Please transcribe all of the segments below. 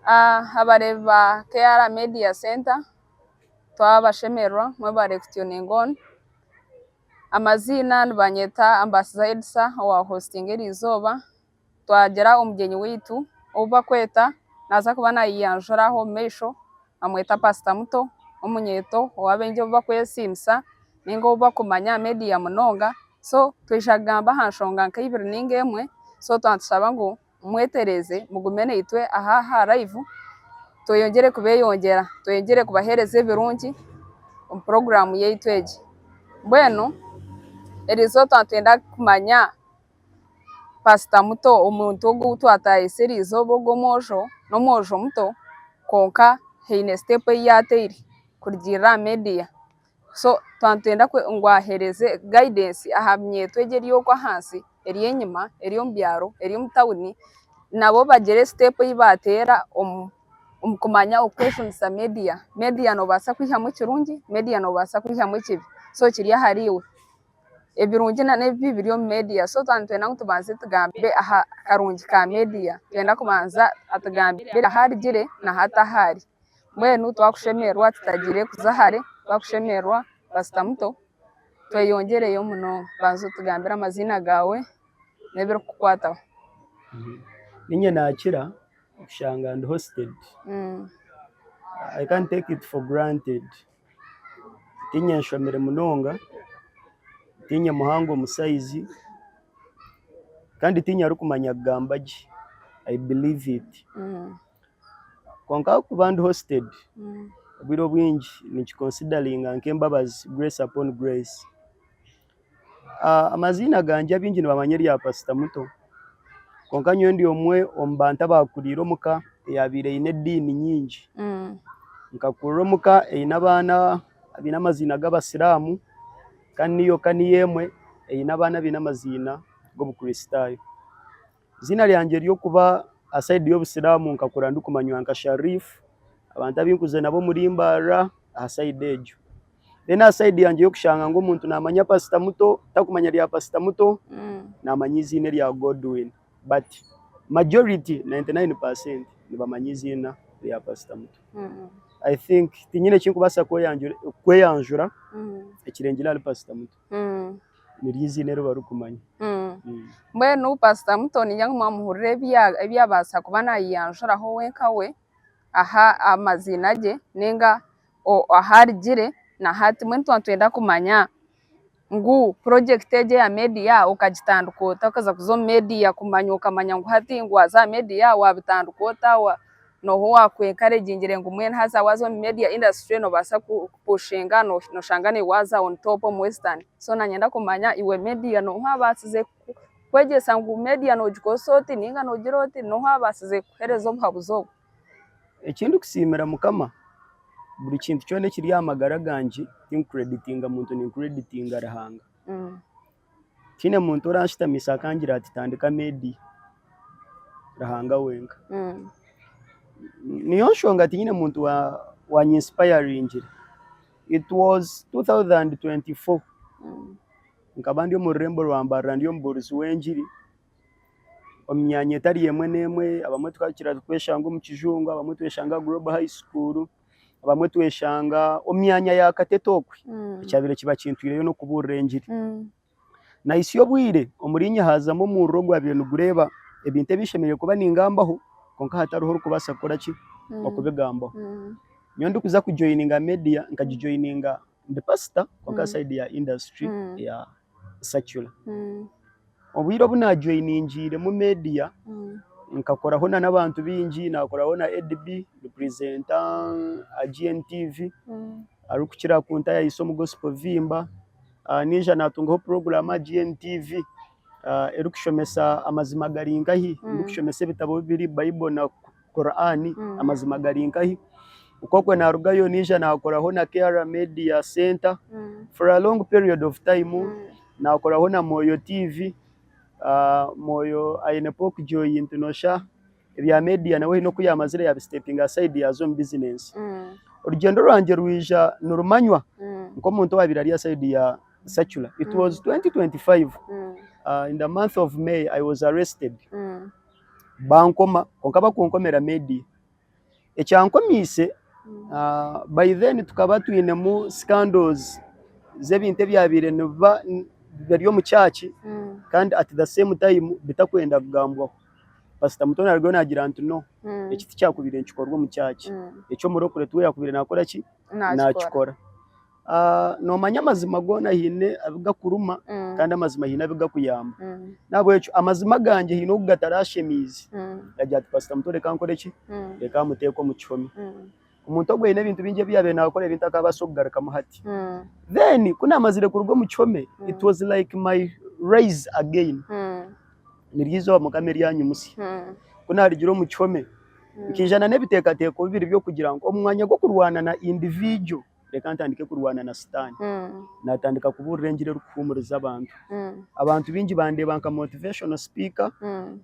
Abareebi ba KR Media Center twabashemererwa mwebare ku tuninga on. Amaziina nibanyeta Ambasiza Edisa owa hostinga erizooba. Twagira omugyenyi waitu ou bakweta naaza kuba nayeyanjura aho omu maisho bamweta Pasita Muto omunyeeto ou abaingi ou bakwesiimisa ninga ou bakumanya aha media munonga. So twija kugamba aha nshonga nka ibiri ninga emwe so twaba nitushaba ngu Mwetereeze mugume naitwe aha aha live tweyongyere kubeyongyera, tweyongyere kubaheereza ebirungi omu puroguraamu yaitu egi. Mbwenu eriizooba twaba nitwenda kumanya pasita muto omuntu ogu ou twataahiise eriizooba ogu omwojo, n'omwojo muto kwonka haine siteepu ei yaateire kurugiirira aha meediya. So twaba nitwenda ngu aheereze guidance aha minyeeto egi eri okwo ahansi, eri enyima, eri omu byaro, eri omu tawuni, nabo bagire siteepu ei baateera omu kumanya okwejunisa meediya. Meediya noobaasa kwihamu ekirungi, meediya noobaasa kwihamu ekibi, so kiri ahariiwe. Ebirungi n'ebibi biri omu meediya, so twaba nitwenda ngu tubanze tugambe aha karungi ka meediya, nitwenda kubanza atugambire ahu arugire n'ahu ari. Mbwenu twakushemererwa tutagiire kuza hare, twakushemererwa pasita muto tweyongyereyo munonga. Banza otugambire amaziina gaawe n'ebirikukukwataho. Niinye naakira kushanga ndi hosted. I can't take it for granted. Tiinye nshomire munonga, tiinye muhango omu sayizi kandi tiinye arikumanya kugamba gye. I believe it. Kwonka ahakuba ndi hosted, obwire obwingi ninkikonsidaringa nk'embabazi, grace upon grace. Amaziina gangye abaingi nibamanya erya pasita muto, kwonka nyowe ndi omwe omu bantu abaakuriire omu ka eyaabaire eine ediini nyingi. Nkakurira omu ka eine abaana abaine amaziina g'abasiraamu kandi niyo ka niyo emwe eine abaana abaine amaziina g'obukristaayo. Eiziina ryangye ry'okuba aha sayidi y'obusiraamu nkakura ndikumanywa nka Sharif, abantu abu nkuze nabo omuri Mbarara aha sayidi egyo. Then aha sayidi yangye y'okushanga ngu omuntu naamanya pasita muto takumanya rya pasita muto, naamanya eiziina erya Godwin but majority 99% nibamanya eiziina rya pasita muto. I think tinyine eki ndikubaasa kweyanjura ekirengire ahari pasita muto. Niryo eiziina eri barikumanya. Mbwenu Pasita Muto niinyija ngu mwamuhurira ebi yaabaasa kuba naayeyanjuraho we nka we aha amaziina ge nainga ahu arugire na hati. Mbwenu twaba nitwenda kumanya ngu purojekiti egi eya meediya okagitandika ota okaza kuza omu meediya kumanya okamanya ngu hati ngu waaza aha meediya waabitandika ota? Nooha owaaku encouragingire ngu mbwenu haza waaza omu media industry noobaasa kupushinga nooshanga naiwe waaza on top omu western. So nanyenda kumanya iwe media nooha owabaasize kukwegyesa ngu media noogikozesa oti ninga noogira oti, nooha owabaasize kukuheereza obuhabuzi obwo? Eki ndikusiimira Mukama, buri kintu kyona ekiri aha magara gangye tinkucreditinga muntu nincreditinga Ruhanga. Tihaine muntu oranshutamisa akangira ati tandika media, Ruhanga wenka. Niyo nshonga tihaine muntu wanyinsipayaringire. It was 2024, nkaba ndi omu rurembo rwa Mbarara ndi omubuurizi w'engiri, omu myanya etari emwe n'emwe, abamwe tukakira kweshanga omu kijungu, abamwe tweshanga aha Global High School. Abamwe tweshanga omu myanya ya Katete okwe, ekyabaire kiba kintwireyo n'okubuurira engiri. Nahitsya obwire omuriinye haazamu omuriro ogwabaire nigureeba ebintu ebi nshemereire kuba ningambaho kwonka hatariho orikubaasa kukora ki? Okubigambaho. Nyowe ndikuza kujoyininga media nkagijoyininga ndi pasita kwonka aha sayidi ya industry eya secular. Obwire obu naajoyiningiiremu media nkakoraho n'abantu baingi, naakoraho na Eddie B ndi purezenta aha GNTV arikukira kuntayayisa omu Gospel Vimba, naija naatungaho puroguraamu aha GNTV erikushomesa amazima gari nkahi, ndikushomesa ebitabo bibiri Bible na Quran amazima gari nkahi. Okwo naarugayo naija naakoraho na KR Media Center for a long period of time, naakoraho na Moyo TV, Moyo aine Pork Joy nti noshusha ebya media nawe haine oku yaamazire yaabisitepinga aside yaaza omu bizinesi. Orugyendo rwangye rwija nirumanywa nk'omuntu owaabaire ari aha sayidi ya secular. It was 2025 in the month of May I was arrested. Bankoma kwonka bakunkomera media. Ekyankomiise by then tukaba twinemu scandals z'ebintu ebyabaire nibiba biri omu church kandi at the same time bitakwenda kugambwaho. Pastor Muto narugayo nagira nti no, eki tikyakubaire nikikorwa omu church, eki omurokore tiwe yakubaire nakora ki? Nakikora. Noomanya amazima goona haine abu gakuruma kandi amazima haine abu gakuyamba. Nahabwekyo amazima agangye haine ogu gatarashemiize, nkagira nti pasita Muto reka nkore ki? Reka muteeke omu kihome. Omuntu ogwo haine ebintu bingi ebi yaabaire naakora ebi ntakabaasa kugarukamu hati. Then ku naamazire kuruga omu kihome, it was like my rise again. Niryo izooba Mukama eryanyimutsya. Ku naarugire omu kihome, nkaija n'ebiteekateeko bibiri by'okugira ngu omu mwanya gw'okurwana na individual, reka ntandike kurwana na sitaane. Naatandika kubuurira engiri erikuhuumuriza abantu. Abantu baingi bandeeba nka motivational speaker,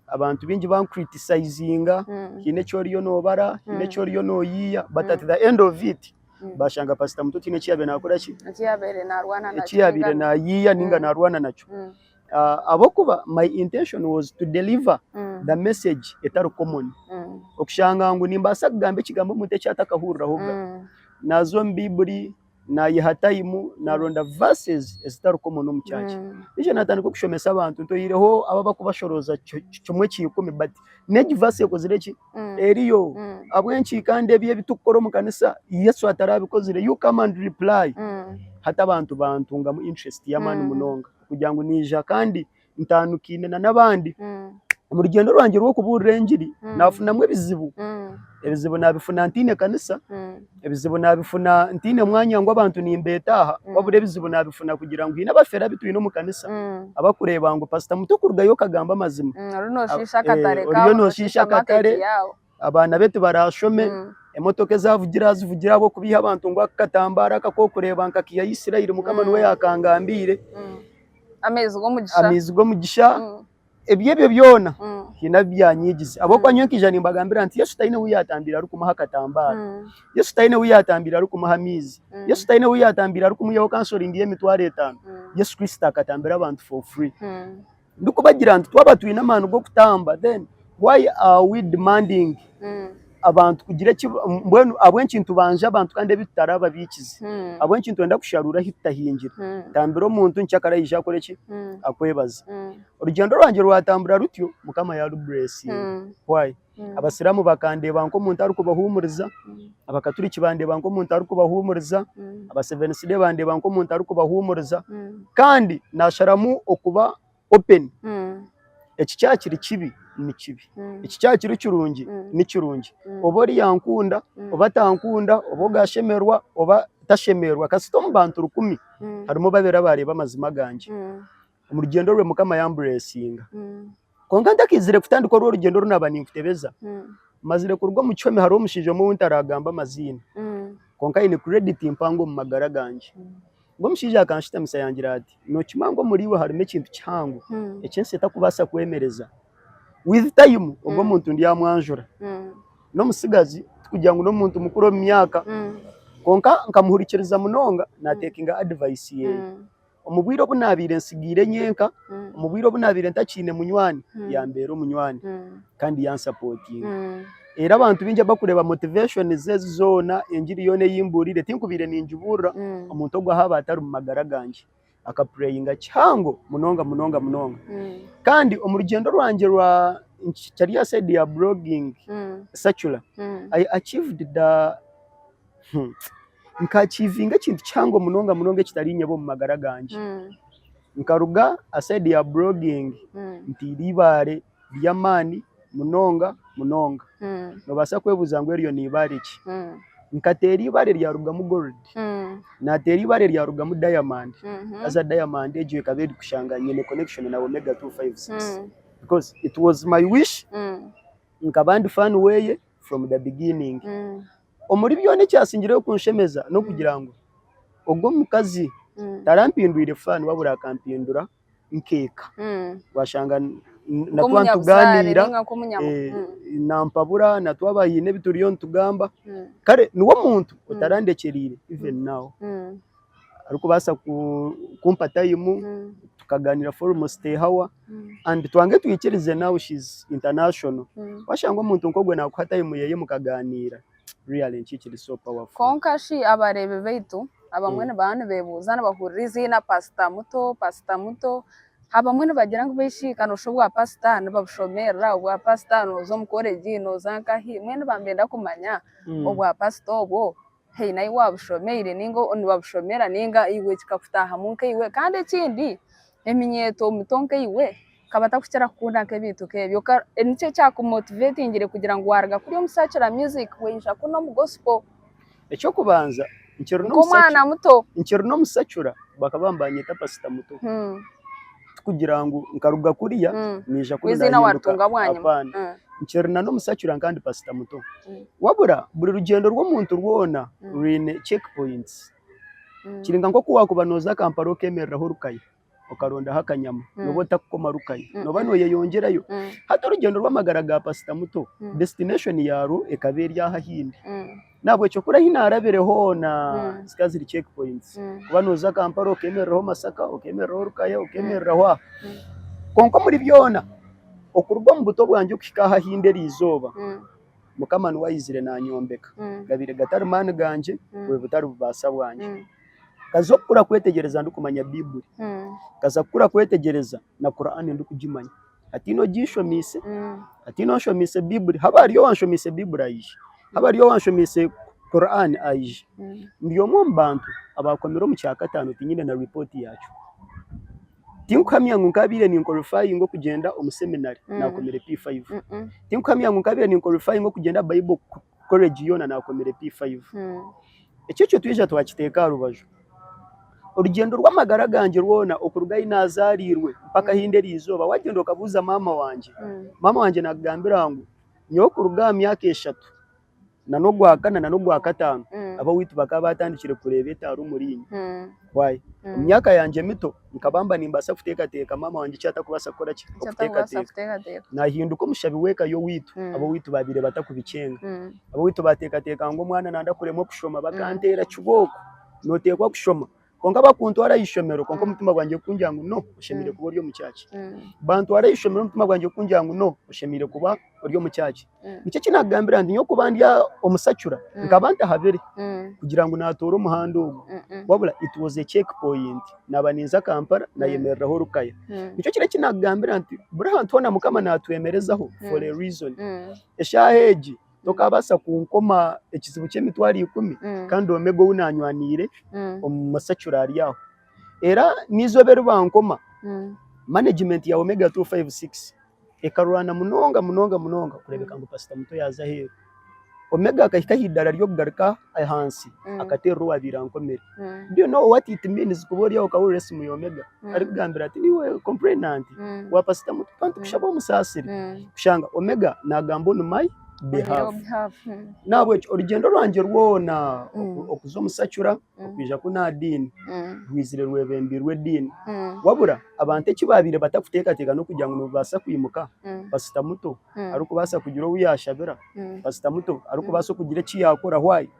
abantu baingi bancriticizinga, haine eki oriyo noobara, haine eki oriyo nooyiiya but at the end of it, bashanga Pastor Muto tihaine eki yaabaire naakora ki? Eki yaabaire naarwana nakyo Eki yaabaire naayiiya nainga naarwana nakyo. Ahabw'okuba my intention was to deliver the message etari common. Okushanga ngu nimbaasa kugamba ekigambo omuntu eki atakahurirahoga. Naaza omu Baiburi, naayeha time, naaronda verses ezitari common omu church. Nikyo naatandika okushomesa abantu nti oihireho abo abarikubashorooza kimwe kya ikumi but n'egi verse ekozire ki? Eriyo. Ahabw'enki kandi ebi ebi turikukora omu kanisa Yesu atarabikozire? You come and reply. Hati abantu bantungamu interest y'amaani munonga kugira ngu naija kandi ntaanukaine na n'abandi. Omu rugyendo rwangye rw'okubuurira engiri naafunamu ebizibu. Ebizibu naabifuna ntaine kanisa, ebizibu naabifuna ntaine mwanya ngu abantu nimbeeta aha, wabura ebizibu naabifuna kugira ngu haine abafere abu twine omu kanisa abarikureeba ngu pasita Muto kurugayo okagamba amazima, Oriyo nooshiisha akatare oriyo kaabo, nooshiisha nooshiisha akatare, market yaabo. abaana be tibaraashome, emotoka ezi avugira azivugire ahabw'okubeiha abantu ngu aka katambaara aka k'okureeba nkakiiha Israel Mukama niwe yaakangambiire. Amaizi g'omugisha. Amaizi g'omugisha. Ebyo ebyo byona haine abu byanyigize ahabw'okuba nyowe nkaija nimbagambira nti Yesu taine ou yaatambiire arikumuha akatambaara, Yesu taine ou yaatambiire arikumuha amaizi, Yesu taine ou yaatambiire arikumwihaho kansoringi y'emitwaro etaano. Yesu Kristo akatambira abantu for free. Ndikubagira nti twaba twine amaani g'okutamba then why are we demanding abantu kugira eki mbwenu ahabw'enki nitubanja abantu kandi ebi tutarababiikize? Ahabw'enki nitwenda kusharuura ahu tutahingire? Tambira omuntu nkyakare aije akore ki? Akwebaze. Orugyendo rwangye rwatambura rutyo Mukama yaruburesinga. Why? Abasiraamu bakandeeba nk'omuntu arikubahuumuriza, Abakaturiki bandeeba nk'omuntu arikubahuumuriza, Abasevenisi Day bandeeba nk'omuntu arikubahuumuriza kandi naasharamu okuba open. Eki kyaba kiri kibi, ni kibi, eki kyaba kiri kirungi, ni kirungi. Oba ori yankunda oba tankunda, oba ogu ashemererwa oba tashemererwa, kasita omu bantu rukumi harimu babiri abaareeba amazima gangye. Omu rugyendo rwe Mukama yamburesinga. Kwonka ntakaizire kutandika orwo rugyendo oru naaba ninkutebeza, mazire kuruga omu kihome hariho omushaija omwe ou ntaragamba amaziina, kwonka aine credit mpango omu magara gangye. Ogwo omushaija akanshutamisa yangira ati, nookimanya ngu omuriiwe harimu ekintu kihango eki ensi etakubaasa kwemereza. With time ogwo omuntu ndyamwanjura. N'omutsigazi tikugira ngu n'omuntu mukuru omu myaka, kwonka nkamuhurikiriza munonga naatekinga advice ye. Omu bwire obu naabaire ntsigaire nyenka, omu bwire obu naabaire ntakiine munywani, yambeera omunywani kandi yansapotinga. Era abantu baingi abarikureeba motivation ezi zoona, engiri yoona ei mbuuriire tinkubaire ningibuurira omuntu ogwo ahaaba atari mu magara gangye. Akapureyinga kihango munonga munonga munonga. Kandi omu rugyendo rwangye rwa nkyari aha sayidi ya blogging secular, I achieved the Nkakiivinga ekintu kihango munonga munonga ekitari nyebo omu magara gangye. Nkaruga aha sayidi ya burogingi nteire eibaare ry'amaani munonga munonga. Noobaasa kwebuuza ngu eryo n'eibaare ki? Nkateera eibaare ryarugamu goridi, naateera eibaare ryarugamu dayamandi, haza dayamandi egyo ekaba erikushanga nyine konekishoni na Omega 256 because it was my wish, nkaba ndi faani weeye from the beginning. Omuri byona ekyasingireyo kunshemeza n'okugira ngu ogwo omukazi tarampindwire faani wabura akampindura nk'eka. Washanga na twaba nitugaaniira nampabura na twaba haine ebi turiyo nitugamba. Kare niwe muntu otarandekyereire even now. Arikubaasa kumpa time tukaganiira for almost a hour and twange twikirize now she is international. Washanga omuntu nk'ogwo naakuha time yeye mukaganiira. Really nikyo ekiri so powerful. Kwonka shi abareebi baitu abamwe nibaba nibeebuuza nibahurira eiziina pasita muto, pasita muto, abamwe nibagira ngu beishi ka noshusha obwa pasita nibabushomerera, obwa pasita nooza omu koregi nooza nkahi, mbwenu nibaba nibenda kumanya obwa pasita obwo haine ahu waabushomeire nainga nibabushomera nainga iwe kikakutaahamu nkaiwe. Kandi ekindi eminyeeto mito nkaiwe akaba atarikukira kukunda nk'ebintu nk'ebyo. Niki ekyakumotivetingire kugira ngu waaruga kuriya omu secular music waija kunu omu gospel? Eky'okubanza Nk'omwana muto. Nkiri n'omu secular bakaba nibanyeta pasita muto. Tikugira ngu nkaruga kuriya naija kunu Eiziina nahinduka waritunga bwanyima. Apaana. Nkiri na n'omu secular nkandi pasita muto. Wabura buri rugyendo rw'omuntu rwona rwine check points. Kiri nka nk'oku waakuba nooza Kampala okemereraho Rukaya. okarondaho akanyama nooba otakukoma rukayo nooba nooyeyongyerayo. Hati orugyendo rw'amagara ga pasita muto destination yaarwo ekaba eri aho ahindi. Nahabwekyo kuri ahu naarabire hoona zikaba ziri check points kuba nooza Kampala okemereraho Masaka, okemereraho Rukaya, okemereraho aha. Kwonka omuri byona okuruga omu buto bwangye okuhika aha ahindi eriizooba Mukama niwe aizire naanyombeka. Gabaire gatari maani gangye, bube butari bubaasa bwangye. Nkaza kukura kwetegyereza ndikumanya Baiburi, nkaza kukura kwetegyereza na Kur'ane ndikugimanya. Hataine ogishomiise, hataine onshomiise Baiburi, haaba hariyo owanshomiise Baiburi aije, haaba hariyo owanshomiise Kur'ane aije. Ndi omwe omu bantu abaakomire omu kyakataano tinyine na ripooti yaakyo. Tinkuhamya ngu nkabaire ninkwalifayinga okugyenda omu seminare naakomire P5. Tinkuhamya ngu nkabaire ninkwalifayinga okugyenda Bible College yoona naakomire P5. Ekyo ekyo twija twakiteeka aha rubaju. Orugyendo rw'amagara gangye rwona okuruga ahi naazaariirwe mpaka ahi ndi eriizooba, waagyenda okabuuza maama wangye, maama wangye naakugambira ngu nyowe kuruga aha myaka eshatu n'ogwakana n'ogwakataano ab'owaitu bakaba baatandikire kureeba etaara omuriinye. Why? Omu myaka yangye mito nkaba mba nimbaasa kuteekateeka maama wangye eki atakubaasa kukora ki? Okuteekateeka. Naahinduka omushabi w'eka y'owaitu, ab'owaitu baabaire batakubikyenga. Ab'owaitu baateekateeka ngu omwana nayenda kuremwa kushoma bakanteera kibooko, nooteekwa kushoma. Kwonka bakuntwara aha ishomero kwonka omutima gwangye gukungira ngu no, oshemereire kuba ori omu church. Bantwara aha ishomero omutima gwangye gukungira ngu no, oshemereire kuba ori omu church. Nikyo eki naakugambira nti nyowe kuba ndi omu secular nkaba ntahabire kugira ngu naatoora omuhanda ogu wabura it was a check point naaba ninza Kampala nayemereraho Rukaya. Nikyo kiro eki naakugambira nti buri hantu hoona Mukama naatwemerezaho for a reason. Eshaaha egi tokaabaasa kunkoma ekizibu ky'emitwaro ikumi kandi omega ou naanywaniire omu secular ari aho. Era n'eizooba eri bankoma management ya Omega 256 Ekarwana munonga munonga munonga kureebeka ngu pasita muto yaaza aheeru. Omega akahika aha idaara ry'okugaruka ahansi akateerera owaabaire ankomire. Do you know what it means kuba ori aho okahurira esimu ya Omega arikugambira ati niiwe complainant wa pasita muto kandi tukushaba omusaasire. Kushanga Omega naagamba on my behalf. Nahabwekyo orugyendo rwangye rwona okuza omu secular okwija kunu aha diini rwizire rwebembeirwe ediini. Wabura abantu eki baabaire batakuteekateeka n'okugira ngu nibabaasa kwimuka pasita muto arikubaasa kugira ou yaashabira, pasita muto arikubaasa kugira eki yaakora. Why?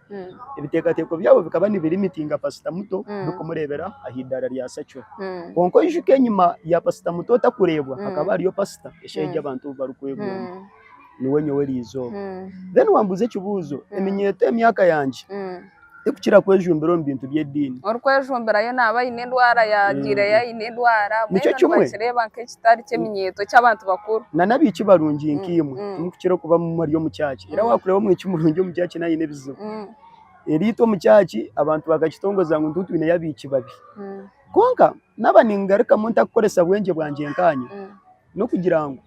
Ebiteekateeko byabo bikaba nibirimitinga pasita muto birikumureebera aha idaara rya secular. Kwonka oijuke enyima ya pasita muto otakureebwa hakaba hariyo pasita eshaaha egi abantu obu barikwegomba. Niwe nyowe eriizooba. Then wambuuza ekibuuzo, eminyeeto emyaka yangye Tikukira kwejumbira omu bintu by'ediini. Orikwejumbirayo naaba aine endwara yaagiireyo aine endwara Nikyo mbwenu kimwe. nibakireeba nk'ekitari ky'eminyeeto ky'abantu bakuru. Na n'abaishiki barungi nkaimwe timukukira okuba muri omu church. Era waakureeba omwishiki murungi omu church naaba aine ebizibu. Era itwe omu church abantu bakakitongoza ngu nitwe twineyo abaishiki babi. Kwonka naaba ningarukamu ntarikukoresa bwengye bwangye nkaanye, n'okugira ngu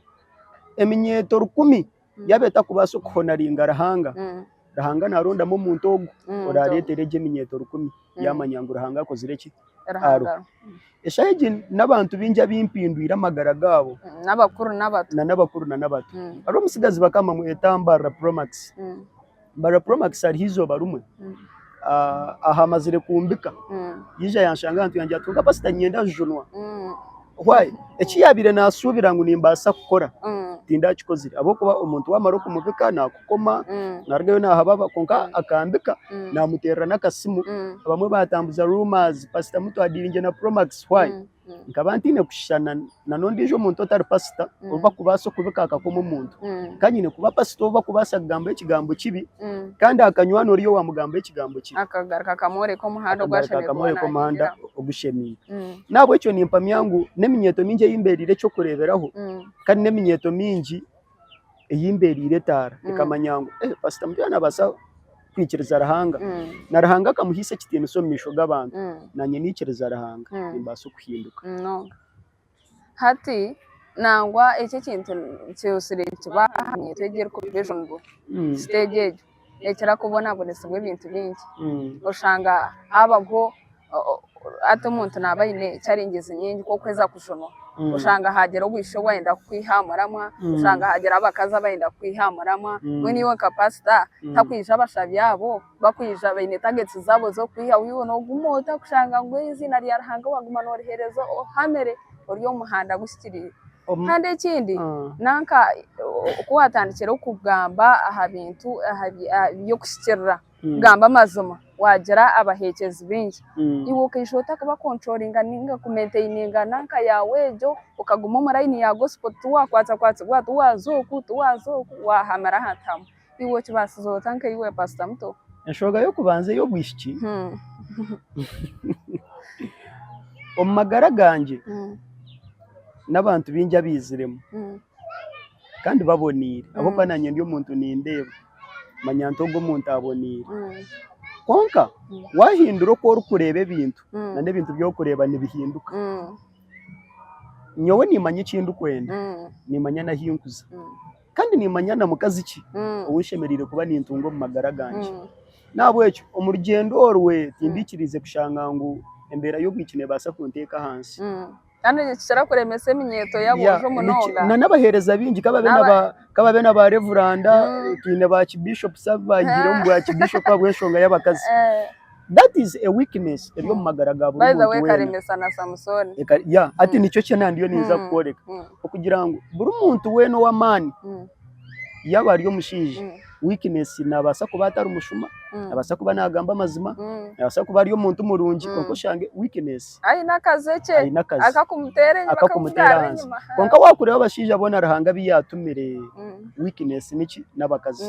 eminyeeto rukumi yaaba etakubaasa okuhonaringa Ruhanga, Ruhanga naarondamu omuntu ogwo oraareetere egyo eminyeeto rukumi yaamanya ngu Ruhanga akozire ki? Ariho. Eshaaha egi n'abantu baingi abimpindwire amagara gaabo. N'abakuru n'abato. N'abakuru n'abato. Hariho omutsigazi bakaba nibamweta Mbarara Promax. Mbarara Promax hariho eizooba rimwe aha amazire kumbika yaija yanshanga ahantu yangira ati kwonka pasita niinyenda kujunwa. Why? Eki yaabaire naasuubira ngu nimbaasa kukora tindakikozire ahabw'okuba omuntu waamara okumubika naakukoma naarugayo naahababa kwonka akambika naamuteerera n'akasimu abamwe baatambuza rumours pasita Muto adiiringye na Promax why? Nkaba ntaine kushushana na n'ondiijo muntu otari pasita ou bakubaasa okubikaaka omu muntu. Ka nyine kuba pasita ou bakubaasa kugambaho ekigambo kibi kandi akanywana oriya owaamugambaho ekigambo kibi. Akagaruka akamworeka omuhanda ogu Akagaruka ashemereire kuba akamworeka omuhanda naagyenderamu. ogushemeire. N'ahabw'ekyo nimpamya ngu n'eminyeeto mingi ei mbeereire eky'okureeberaho kandi n'eminyeeto mingi ei mbeereire etaara ekamanya ngu pasita Muto naabaasa kwikiriza Ruhanga na Ruhanga akamuhaisa ekitiinisa omu maisho g'abantu, naanye naikiriza Ruhanga nimbaasa okuhinduka. Munonga. Hati nangwa eki ekintu kyosire nikiba aha minyeeto egi erikuruga ejunirwe, siteegi egyo nekira kubonabonesibwa ebintu bingi. Oshanga habaho hati omuntu naaba aine challenges nyingi nk'okuheza kujunwa, oshanga haagira obwishiki obwayenda kukwiha aha muramwa, oshanga haagira abakazi abayenda kukwiha aha muramwa, mbwenu iwe nka pasita takwija abashabi abo bakwija baine targets zaabo z'okukwihaho iwe nooguma otakushanga ngu eiziina rya Ruhanga waaguma nooriheereza ohamire ori omu muhanda guhikiriire. Kandi ekindi nanka ku waatandikire kugamba aha bintu aha by'okuhikiirira kugamba amazima waagira abaheekyezi baingi, iwe okaija otarikubakonturoringa nainga kumentaininga nanka yaawe egyo okaguma omu layini ya gosipo tiwakwatsakwatsibwa, tiwaaza oku, tiwaaza oku, waahamira ahantu hamwe. Iwe okibaasize ota nkaiwe pasita muto? Enshonga y'okubanza ey'obwishiki omu magara gangye n'abantu baingi abaiziremu kandi baboneire ahabw'okuba naanye ndi omuntu nindeeba manya nti ogu omuntu aboneire kwonka waahindura oku orikureeba ebintu n'ebintu ebi orikureeba nibihinduka. Nyowe niimanya eki ndikwenda, niimanya n'ahu ndikuza. Kandi niimanya na mukazi ki ou nshemereire kuba nintunga omu magara gangye. N'ahabw'ekyo omu rugyendo orwe tindaikiriize kushanga ngu embeera y'obwiki neebaasa kunteeka ahansi. Kandi nikikira kuremesa eminyeeto y'aboojo munonga. Na n'abaheereza baingi ka babe na ba revuranda, twine ba archbishops abu bagiire omu bwa archbishop ahabw'enshonga y'abakazi. That is a weakness eri omu magara ga buri By the muntu way weena. ekaremesa na Samusooni. Yeah, hati nikyo kyena ndiyo ninza kukworeka. Okugira ngu buri muntu weena ow'amaani yaaba ari omushaija, weakness naabaasa kuba atari mushuma, naabaasa kuba naagamba amazima, naabaasa kuba ari omuntu murungi kwonka oshange weakness Aine akaze kye aine akaze akakumuteera enyima akakumuteera akamugarura ahansi. enyima. Kwonka waakureeba abashaija boona Ruhanga abu yaatumire weakness niki? N'abakazi.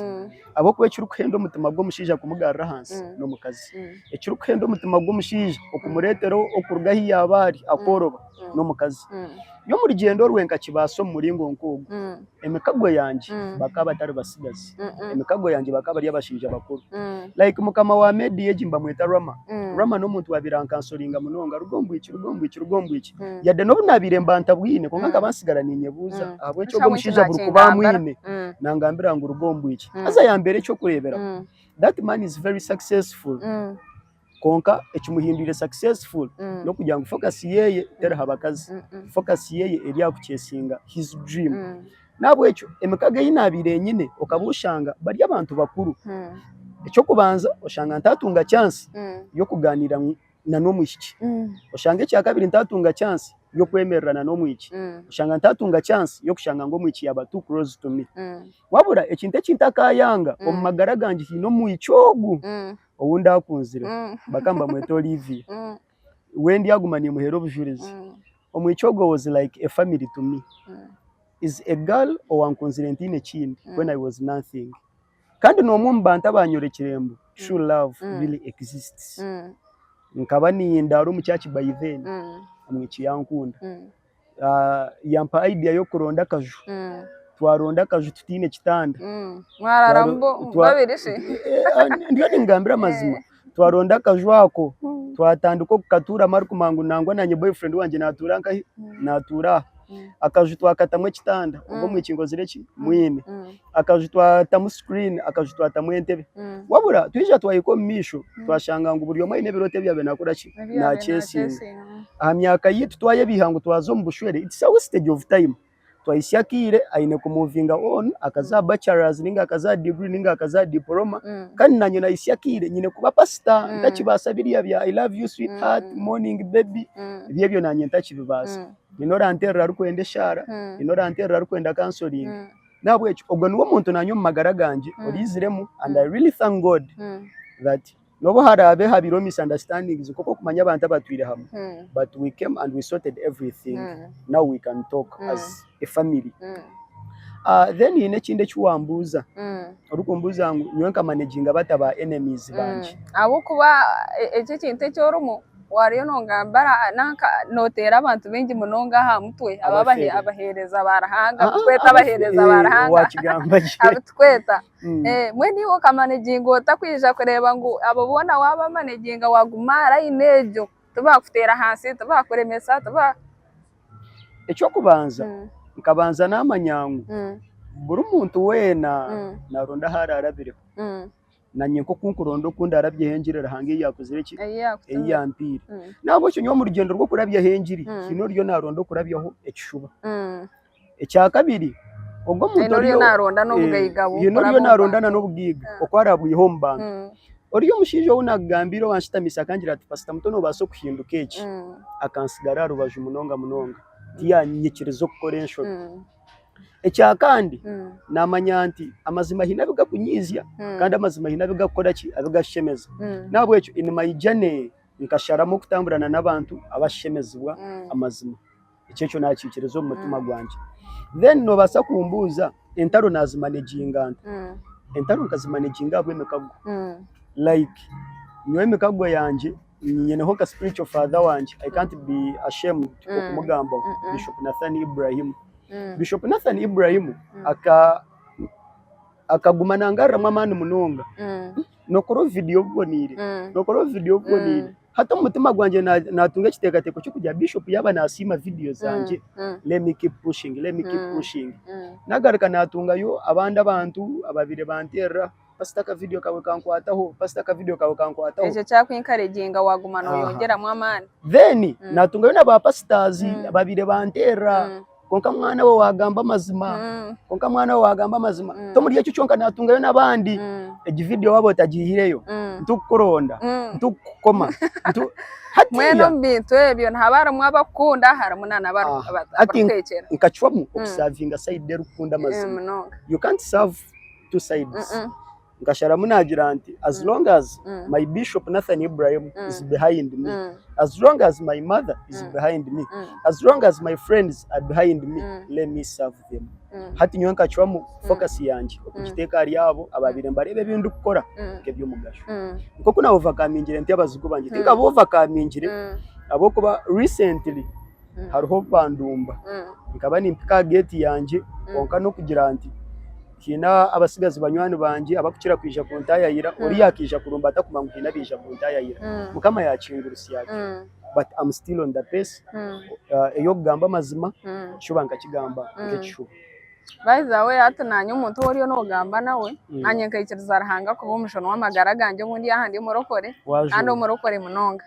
Ahabw'okuba ekirikuhenda omutima gw'omushaija kumugarura ahansi n'omukazi. Ekirikuhenda omutima gw'omushaija okumureetera okuruga ahu yaaba ari akooroba n'omukazi. Nyowe omu rugyendo orwe nkakibaasa omu muringo nk'ogwo. Emikago yangye bakaba batari batsigazi, emikago yangye bakaba bari abashaija bakuru. Like mukama wa media egi nibamweta Rama. Rama n'omuntu owaabaire ankansoringa munonga, ruga omu bwiki, ruga omu bwiki, ruga omu bwiki. Yade n'obu naabaire mba ntabwine kwonka nkaba ntsigara niinyebuuza ahabw'enki ogwo omushaija buri kuba amwine nangambira ngu ruga omu bwiki. Haza yambeera eky'okureeberaho. That man is very successful kwonka ekimuhindwire successful n'okugira ngu focus yeeye teri ha bakazi, focus yeeye eri aha kuchesinga his dream. N'ahabw'ekyo emikago ei naabaire nyine okaba oshanga bari abantu bakuru. Eky'okubanza oshanga ntaatunga chance y'okugaaniira na n'omwishiki. Oshanga ekyakabiri ntatunga chance y'okwemerera na n'omwishiki. Oshanga ntatunga chance y'okushanga ngu omwishiki yaba too close to me. Wabura ekintu eki ntakayanga omu magara gangye haine omwishiki ogu ou ndakunzire bakaba nibamweta Olivia. We ndyaguma nimuheera obujurizi. Omwishiki ogwo was like a family to me. Is a girl owankunzire ntaine kindi when I was nothing. Kandi n'omwe omu bantu abanyorekire ngu true love really exists. Nkaba nindaara omu church by then, omwishiki yankunda. Yampa idea y'okuronda akaju, twaronda akaju tutaine kitanda. Mwararamu babiri shi? Ndiyo ningambira amazima. Twaronda akaju ako, twatandika okukatuuramu arikumanya ngu nangwa nanye boyfriend wangye natuura nkahi? Natuura aha. Akaju twakatamu ekitanda, ogwo omwishiki nkozire ki? Mwine. Akaju twatamu screen, akaju twatamu entebe. Wabura twija twahika omu maisho twashanga ngu buri omwe aine ebirooto ebi yaabaire naakora ki? Naakyesinga. Aha myaka yaitu twayebiiha ngu twaza omu bushwere, it's a wastage of time. Twahisya akaire aine ku movinga on akaza aha bachelors ninga akaza aha degree ninga akaza aha diploma kandi nanye nahisya akaire nyine kuba pastor ntakibaasa biriya bya I love you sweetheart, morning baby ebyo ebyo nanye ntakibibaasa. Nyine oranterera arikwenda eshaara, nyine oranterera arikwenda counseling. Nahabwekyo ogwe niwe muntu nanye omu magara gangye oriiziremu and I really thank God that. N'obu haraabe habireho misunderstandings nk'oku okumanya abantu abatwire hamwe but we came and we sorted everything now we can talk as a family. Then haine ekindi eki wambuuza orikumbuuza ngu nyowe nkamanaginga bata ba enemies bangye. Ahabw'okuba eki ekintu eki orimu wariyo nogamba nanka noteera abantu baingi munonga aha mutwe abaheereza ba Ruhanga abu tukweta abaheereza ba Ruhanga abu tukweta. Mbwenu iwe okamanaginga ota kwija kureeba ngu abo boona waabamanaginga waaguma aha layini egyo tibakuteera ahansi, tibakuremesa, tiba. Eky'okubanza nkabanza naamanya ngu buri muntu weena naaronda ahu araarabireho. Naanye nk'oku nkuronda oku ndaarabyeho engiri Ruhanga ei yaakozire ki? Ei yampiire. N'ahabw'ekyo nyowe omu rugyendo rw'okurabyaho engiri, haine oriyo naaronda okurabyaho ekishuba. Ekyakabiri, ogwo omuntu Haine oriyo naaronda n'obugaiga eh, haine oriyo naaronda na n'obugaiga oku araabwihe omu bantu. Oriyo omushaija ou naakugambiire owanshutamisa akangira ati pasita muto noobaasa okuhinduka eki, akansigara aha rubaju munonga munonga tiyanyikiriza okukora enshobi. Ekyakandi, naamanya nti amazima haine abu gakunyiizya kandi amazima haine abu gakukora ki, abu gashemeza. N'ahabw'ekyo in my journey nkasharamu okutamburana n'abantu abashemezibwa amazima. Ekyo ekyo nakiikiriza omu mutima gwangye. Then noobaasa kumbuuza entaro naazimaneginga nta? Entaro nkazimaneginga ahabw'emikago. Like nyowe emikago yangye nyineho nka spiritual father wangye, I can't be ashamed okumugambaho, Bishop Nathan Ibrahim. Bishop Nathan Ibrahim aka akaguma nangaruramu amaani munonga. Nookora obuvidiyo obuboneire, nookora obuvidiyo obuboneire. Hati omu mutima gwangye natunga ekiteekateeko ky'okugira Bishop yaaba nasiima vidiyo zangye, let me keep pushing, let me keep pushing. Nagaruka natungayo abandi abantu ababaire banteerera, pasita akavidiyo kaawe kankwataho, pasita akavidiyo kaawe kankwataho. Ekyo kyaku encouraginga waguma noyongyeramu amaani. Then natungayo na ba pastors ababaire banteerera. Kwonka mwana we waagamba amazima, kwonka mwana we waagamba amazima. Ti omuri ekyo kyonka naatungayo n'abandi. Egi vidiyo waaba otagiihireyo, nitukukuronda, nitukukukoma. Mbwenu omu bintu ebyo nihaba harimu abakukunda harimu n'abarikukwekyera. Nkacwamu okusavinga sayidi erikukunda amazima. You can't serve two sides. Nkasharamu naagira nti as long as my bishop Nathan Ibrahim is behind me, as long as my mother is behind me, as long as my friends are behind me, let me serve them. Hati nyowe nkacwamu focus yangye okugiteeka ahari abo abaabaire nibareeba ebi ndikukora nk'eby'omugasho. Nk'oku na overcomingire nti abazigu bangye, tinkaba overcomingire ahabw'okuba recently hariho obu bandumba, nkaba nimpika aha gate yangye kwonka n'okugira nti Haine abatsigazi banywani bangye abarikukira kwija kuntaayayira, oriya akaija kurumba atakumanya ngu haine abaija kuntaayayira. Mukama yaakingurusya atyo. But am still on the pace ey'okugamba amazima, ekishuba nkakigamba nk'ekishuba. By the way hati naanye omuntu ou oriyo noogamba nawe, naanye nkaikiriza Ruhanga kuba omujuni w'amagara gangye obundi aha ndi omurokore kandi omurokore munonga.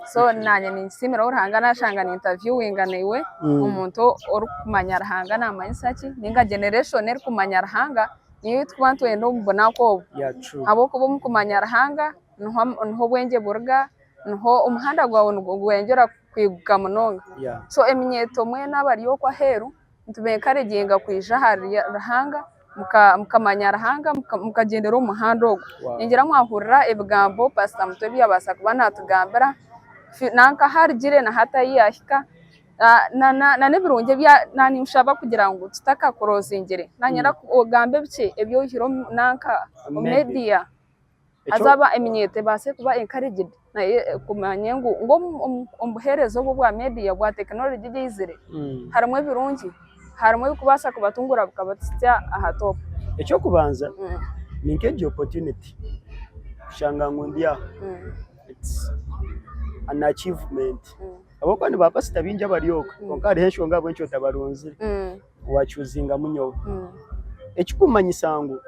So naanye ninkisiimiraho Ruhanga nashanga ni interviewinga naiwe omuntu orikumanya Ruhanga namanyisa ki ninga generation erikumanya Ruhanga niyo ei turikuba nitwenda omu bunaku obu. Ahabw'okuba omu kumanya Ruhanga niho obwengye buruga, niho omuhanda gwawe nigweyongyera kwiguka munonga. So eminyeeto mwena abari okwo aheeru nituba encouraginga kwija ahari Ruhanga mukamanya Ruhanga mukagyendera omu muhanda ogwo. Ningira mwahurira ebigambo Pastor Muto ebi yaabaasa kuba naatugambira, nanka ahu arugire na hati ahu yaahika, n'ebirungi ebi naanye nimushaba kugira ngu tutakakurozingire, naanye ogambe bikye ebi oyihire nanka omu media. Haza eminyeeto ebaase kuba encouraged nayo kumanya ngu omu buheereza obu obwa media bwa tekinology egi eizire harimu ebirungi, harimu ebirikubaasa kubatunguura bikabahitsya aha top. Eky'okubanza ni nk'egi opportunity kushanga ngu ndi aha it's an achievement ahabw'okuba ni ba pasita baingi abari okwe kwonka hariho enshonga ahabw'enki otabaronzire. Wakyuzingamu nyowe. Ekikumanyisa ngu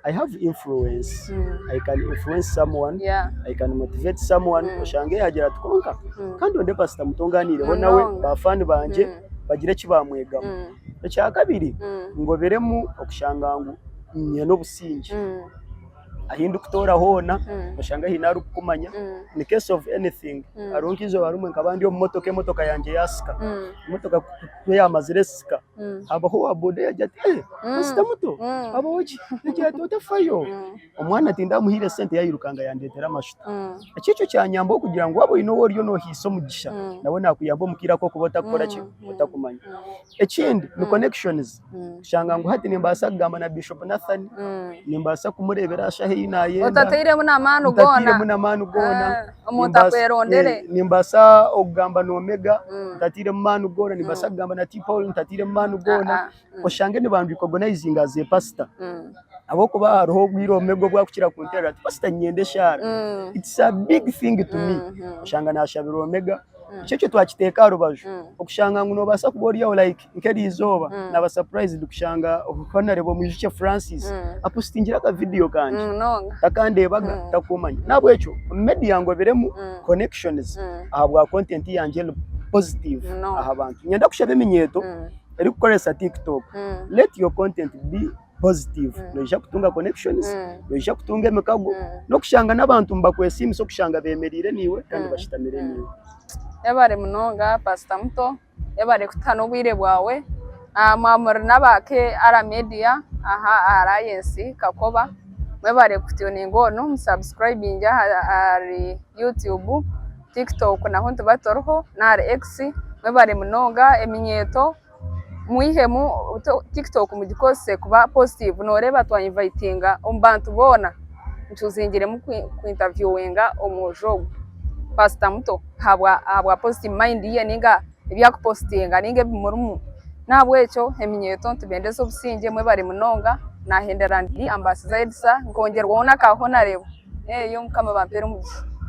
I have influence, I can influence someone, I can motivate someone, oshange yaagira ati kwonka ka ndonde pasita muto nganiireho nawe ba faani bangye bagire eki baamwegamu. Ekyakabiri, ngoberemu okushanga ngu nyine obusingye. Ahi ndikutoora hoona oshanga haine arikukumanya. In case of anything, hariho nk'eizooba rimwe nkaba ndi omu motoka, emotoka yangye yaasika. Emotoka ku yaamazire esika, habaho owa boda yaagira ati, eh pasita muto, habaho ki? Yagira ati otafayo. Omwana tindamuhaire sente yairukanga yandeetera amashuta. Eki ekyo kyanyambaho kugira ngu waaba oine ou oriyo noohaisa omugisha, nawe naakuyamba omu kaire aku orikuba otarikukora ki? Otakumanya. Ekindi ni connections, kushanga ngu hati nimbaasa kugamba na Bishop Nathan, nimbaasa kumureebera aha shaaha ei naayenda. Otatairemu n'amaani goona. Ntatairemu n'amaani goona. Omuntu akwerondere. Nimbaasa okugamba na Omega ntatairemu maani goona, nimbaasa kugamba na T Paul ntatairemu maani goona. Oshange nibanrecognizinga as a pastor ahabw'okuba hariho obwire Omega obu arikukira kunteerera ati pastor niinyenda eshaara. It's a big thing to me. Oshanga naashabira Omega. Ekyo ekyo twakiteeka aha rubaju. Okushanga ngu noobaasa kuba ori aho like nk'eriizooba naaba surprised kushanga Honourable Mwijukye Francis apositingire aka video kangye. Takandeebaga, takuumanya. N'ahabw'ekyo media ngobiremu connections ahabwa content yangye eri positive aha bantu. Niinyenda kushaba eminyeeto erikukoresa TikTok, let your content be positive. Noija kutunga connections, noija kutunga emikago, n'okushanga n'abantu nibakwesiimisa okushanga beemereire naiwe kandi bashutamire naiwe. Yebare munonga Pastor Muto, yebare kutuha n'obwire bwawe. Mwaba muri n'aba KR Media aha aha Alliance Kakoba, mwebare kutuninga onu, musubscribinge ahari YouTube, TikTok naho nituba turiho n'ahari X. Mwebare munonga eminyeeto mwihemu TikTok mugikozese kuba positive noreeba twa invitinga omu bantu boona ntuzingiremu ku interviewinga omwojo ogu pastor muto ahabwa positive mind ye ninga ebi akupositinga ninga ebimurimu nahabwekyo eminyeeto nitubendeza obusingye mwebare munonga nahendera ndi Ambassador Edisa nkongyerwaho n'aka honarebo Mukama abampere omugisha.